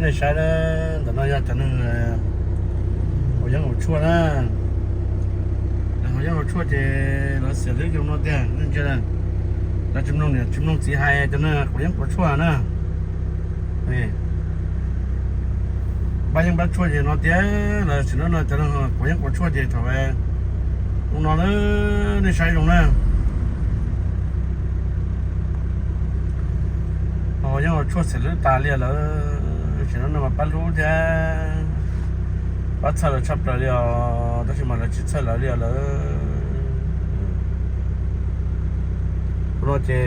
Nej saib na, ntawm no yog cov neeg haus yeeb haus tshuaj na. Haus yeeb haus tshuaj ces lawv xiam hlwb zoo no tiag, nej ntsia na. Lawv tsis mloog niam tsis mloog txiv hais, cov neeg quav yeeb quav tshuaj na. Npaj yeeb npaj tshuaj ces no tiag, lawv tsis no no cov neeg quav yeeb quav tshuaj ces thaum ub no na, nej saib zoo na. Haus yeeb haus tshuaj xiam hlwb tas li lawm, tsis no no mas pab hlub thiab pab txhawj lawv tshaj plaws li os, tab sis mas lawv tsis txhawj lawv li os lawm. Tus no ces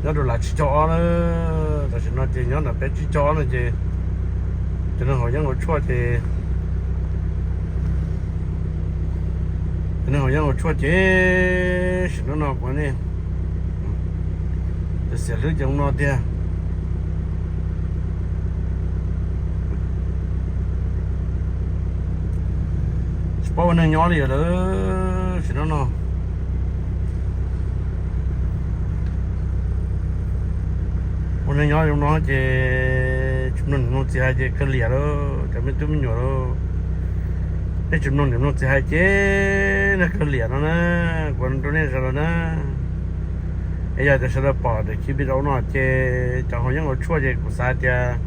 nyob rau lav tsib caug ob na, tam sim no ces nyob ntawm peb tsib caug ob no ces cov neeg haus yeeb haus tshuaj ces, cov neeg haus yeeb haus tshuaj ces sim no no kuv ne, xiam hlwb ces no tiag. Tsis paub ua neeg nyob li lawm, sim no no ua neeg nyob zoo no ces tsis mloog niam mloog txiv hais ces kawg liam lawm cov me tub me nyuam lawm. Nej tsis mloog niam mloog txiv hais ces nej kawg liam no na, kuv rau nej sawv daws na. Es yog tias sawv daws pom daim clip video no ces cov haus yeeb haus tshuaj ces kuv xav hais tias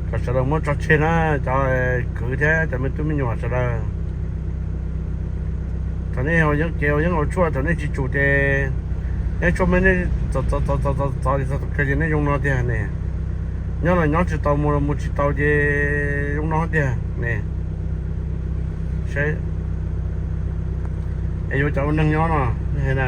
kom sawv daws muab tso tseg na, cov kwv thiab cov me tub me nyuam sawv daws. Thaum nej haus yeeb kev haus yeeb haus tshuaj thaum nej tsis tsum ces yeeb tshuaj mas nej txov txov txov txov txov txov txov txog thaum kawg ces nej zoo no tiag ne. Nyob los nyob tsis tau, mus los mus tsis tau ces zoo no tiag ne. Saib, es yuav cov ua neeg nyob no, nej hais na,